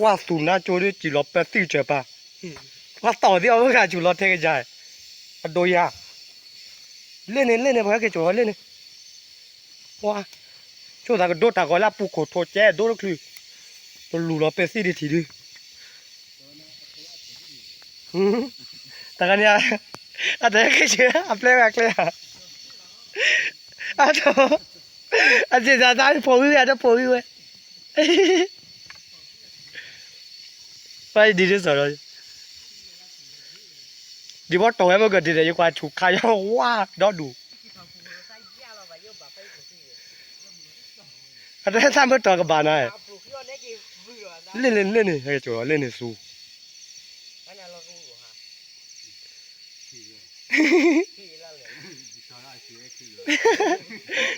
ဝါသူၣ်နါကၠိဒ် စံၣ်လီၤပသံၣ်စၢၤပၤ, ပှၤသီၣ်သ့ၣ်အီၤဝဲဂၤစူၤလီၤထဲကယၤ, အဒိယၤ, လ့ၣ်န့ၣ် လ့ၣ်န့ၣ် ပှၤဟဲက့ၤကၠိၤလီၤလ့ၣ်န့ၣ်, ဝါ, ကၠိသးကဒိတၢ်ဂီၤလၢအပူၤခိၣ်ထိးကဲဒိတချုး, ပလူၤလီၤပသံၣ်ဒ်ထံးဒု, တၢ်ခါန့ၣ်, အတဟဲက့ၤကၠိၤ အပျဲၢ်ဝဲအကျဲဧါ, အတ, အစံၣ်သးသးဖိးဝံၤဝဲ အတဖိးဝံၤဝဲ ပှၤဒ်န့ၣ်စ့ၢ်ဒီး, ဒ်ဘီတီၢ်ဝဲမ့ၢ်ကဒ်န့ၣ် ယကွၢ်ဆူၣ်ခါယီဝါဒီဒူၣ်, အတဟဲသၣ်မ့ၢ်တီၢ်ကဘၣ်နၤ, လ့ၣ်န့ၣ် လ့ၣ်န့ၣ် ဟဲက့ၤကၠိၤလီၤလ့ၣ်န့ၣ်စူၤ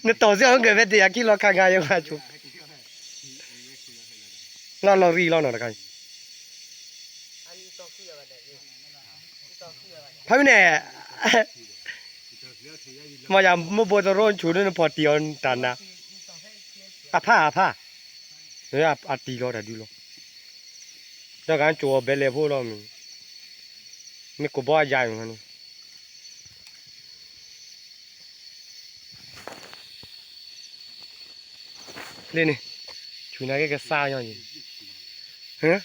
နတီၢ်စ့ၢ်အီၤဂ့ၤဖဲတယၤခံလီၤခါခါယဲၢ်ဝဲဆိ, နီၢ်လီၤရံလီၤနီၤတခါ, ဖဲမ့ၢ်န့ၣ်, မ့ၢ်ယၤမိၢ်ဘိသရိာ်ဆူၣ်န့ၣ် နဖီၣ်တံၢ်အီၤတၢ်နၤ, အဖၣ်အဖၣ်, အတံၢ်လီၤတၢ်ဒုလီၤ, ဒီးကကၠိၤအီၤဘဲလဲၣ်ဖိလီၤ, မ့ၢ်ကိးဘီအယၤအံၤန့ၣ် လ့ၣ်န့ၣ်, ဆူၣ်နၤက့ၤကစၢ်ညီအံၤ,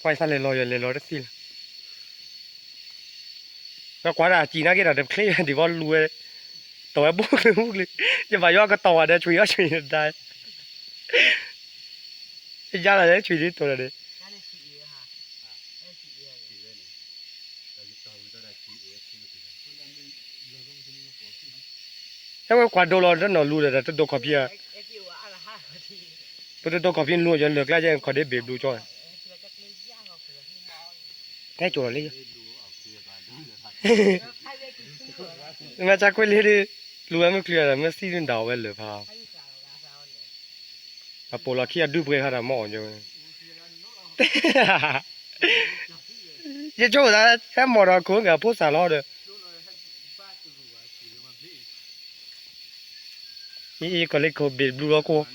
ပှၤသးလဲၤလီၤယလဲၤလီၤတသ့လၢၤ, ကွၢ်တၢ်စံၣ်နၤက့ၤဒီးတချ့ဒံးဘီလူၤဝဲ, တီၢ်ဝဲဘူၣ်ကျုၤဘူၣ်ကျုၤ, ယဘၣ်ယွၤကတီၢ်ဝဲဒီးဆွံအီၤဆွံတဒါ ယါလီၤလၢဆွံဒ်တိၢ်ဒီးန့ၣ်, ဟဲဝဲကွၢ်ဒိလီၤတနီၤလူၤဒီးတဒိခီၣ်ဖံး, ပတဒိခီၣ်ဖံးလူၤယလၢာ်ကျါယဲၢ်ခီၣ်ဒ့ဘ့ၣ်ဘျူးကၠီ, ဟဲကၠိလီၤလံ, မ့ၢ်ကကွ့လံဒ်, လူၤဝဲမ့ၢ်ချုးဒီး မ့ၢ်သံဒ်ဒၣ်ဝဲလၢာ်ဖး အပိာ်လီၤခံအဒုပှဲၤခါဒီးမ့ၢ်အီၤ, ယဆိကမိၣ်သး ဟဲမီၢ်ဒီးခိၣ်ဂၤဖိစၢ်လီၤဒီး, အံၤကီၢ်လၢခိၣ်ဘ့ၣ်ဘျူးလီၤကိး,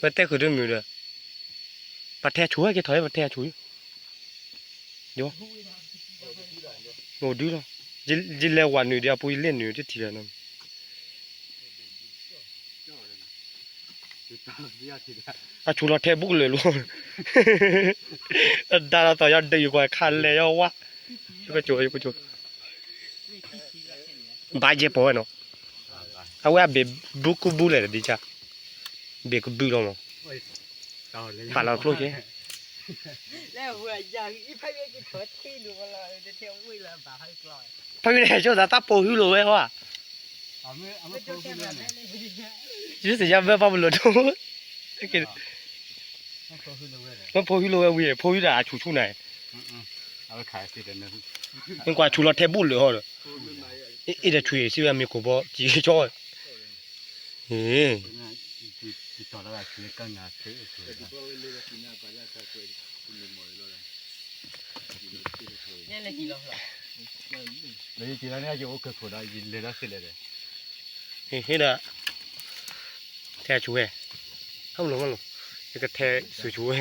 ပတဲဃုာ်တမုာ်ဒီး, ပထဲဆူၣ်ဝဲက့ၤထီၣ်ပထဲဆူၣ်, အိၣ်ဒုလီၤ, ယလဲၤဝဲနုာ်ဒီးအပူၤယလဲၣ်နုာ်တထံၣ်ဒီးနီၤ, အဆူၣ်လီၤထဲဘူးကလၢာ်လီၤ, အဒါလီၤသီၣ်ယီၤဒုးယကွၢ်ခါလဲၤယီၤဝါ, ယကကၠိၤယကကၠိၤ ဘၣ်ယဲၢ်ပီၤဝဲနီၤ, အဝဲအဘ့ၣ်ဘူးကဘူးလဲၣ်ဒ်ကၢ်, ဘ့ၣ်ကဘူးလီၤမး, ပာ်လီၤကျိကဲ, ဖဲန့ၣ် ကၠိသးတၢ်ပိာ်ဟုလိာ်ဝဲဟီဧါ, ယသ့ၣ်ညါဘၢပှၤပလီၢ်ဒိၣ်, မ့ၢ်ဖိဟုလိာ်ဝဲဝံၤ ဖိဟုဒီးအဆူၣ်ဆူၣ်န့ၣ်, မ့ၢ်ကွၢ်ဆူၣ်လီၤထဲဘူးလၢာ်ဟီဒီး, အ့ၣ်ဒီးဆူၣ်အံၤစံးဝဲမ့ၢ်ကိးဘီစံးကၠီ, ဟ့ၣ်ဒီး, ထဲဆူၣ်ဝဲ, ဟဲမလိာ်မလိာ်, ယကထဲဆူၣ်ဆူၣ်ဝဲ,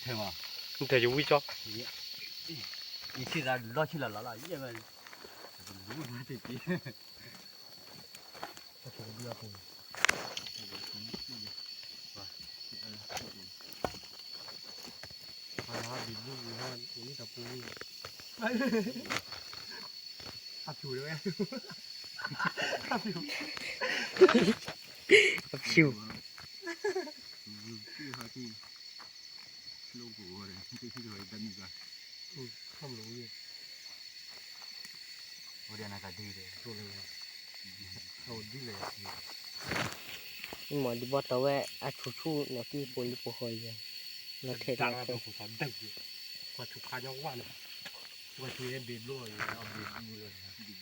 ထဲယဝံကၠီ, ယထံၣ်သးလီၤဆံလီၤလီၤလီၤ, ယဲၢ်ဝဲ, ပှၤလၢဘံၣ်ဘျုးဝဲဟဲအိၣ်လၢတၢ်ပူၤလံ, အဖျူးဝဲ, အဖျူး, အဖျူး, ခီမလိာ်ဝဲ, မ့ၢ်ဒ်ဘီတီၢ်ဝဲ အဆူၣ်ဆူၣ်န့ၣ် ကံၢ်ပိာ်လံပိာ်ဃီယဲၢ်, လီၤထဲလီၤထဲ, ကွၢ်ဆူၣ်ခါညီဝါန့ၣ်, ကွၢ်ဆူၣ်ဟဲဘ့ၣ်ဘျိအီၤယဲၢ် အဘ့ၣ်ဘျိလီၤ,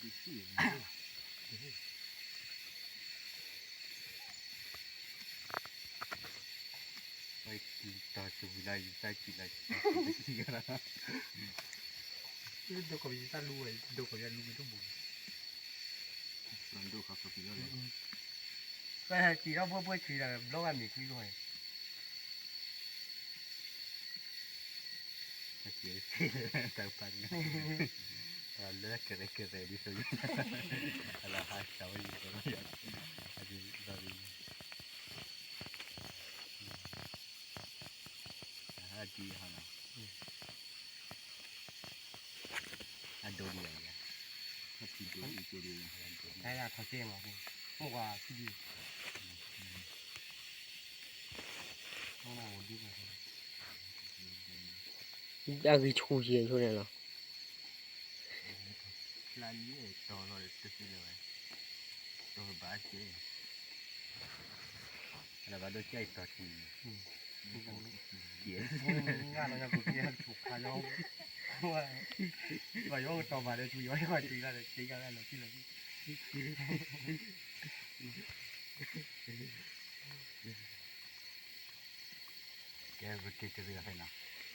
တၢ် တဝံၤလၢယတၢ်စံးလၢ ဒိၣ်ကီၢ်ပယီၤတၢ်လူဝဲ ဒိၣ်ကီၢ်ပယီၤလူဝဲတဘိ ဒိၣ်ခီခီပယီၤလဲၣ် ပဟဲက့ၤထီၣ်ဘှဲၣ်ဘှဲၣ်ဆံးဒီး ဘျီဂၤမ့ၤကွံာ်ဂီၢ် တၢ်ပာ် လၢကရဲကရဲဒ်သိး အလီၤဟါစၢ်ဝဲယံၤ အဒ်သိး အဟါဒံးဟါနီၤ အဒိဒံးယၤ အထံဒိဒံးက့ဒံးယၤ တၢ်ယၤခီကဲမး မိၢ်ကွၢ်ထံဒံး မိၢ်အိၣ်ဒံး အဂံၢ်ဆူၣ်ယံၤဆိန့ၣ်လီၤ လၢလံတီၤလီၤတသ့လၢၤဝဲ တီၤဘၣ်ကဲ လၢဘၣ်ဒိကဲတီၤထံ ကဲ ငါလီၤညါပူၤကဲဆူၣ်ခါလီၤ ပှၤယီၤကတီၤဘၣ်ဒီး ပှၤယီၤကတီၤလၢ်ဒီး ကဲယၤလီၤထံလီၤထံ ကဲပက့ၤတရံးအဖဲနီၤ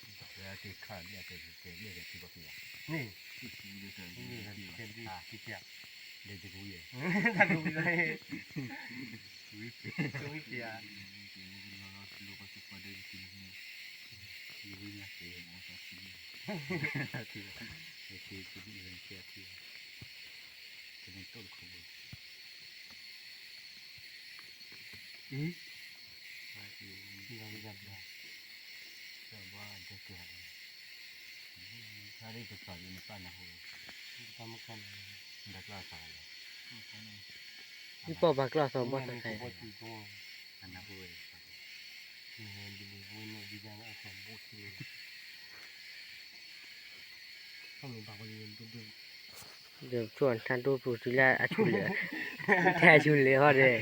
ပက့ၤခါဘျဲၣ်က့ၤက့ၤဘျဲၣ်က့ၤထံဘီဖံဘၣ် န့ၣ် ကဲဘျဲၣ်က့ၤက့ၤ လၢယကဝံၤ တၢ်ကဝံၤလီၤ တဝံၤက့ၤဧါ ယဝံၤလၢက့ၤမီၤသးထံ ထံ ထံ ထံ ထံ တမ့ၢ်တိၢ်တခိၣ်ဘိ အံၤ ဘၣ်ဒဲကဲ တၢ်ရ့တပာ်ဒ်န့ၣ် ပၢ်နၢ်ဟူဝဲ ဘၣ်ကျီၢ်သးလီၤ ယပီၢ်ဘၣ်ကျီၢ်သးဘီၣ်သးခဲ အနၢ်ဟူဝဲ ဒီးဆိၣ်တၢ်ဒိၣ်ပူၤတုၤလၢအဆူၣ်လဲၣ် ထဲအဆူၣ်လဲၣ်ဟီဒီး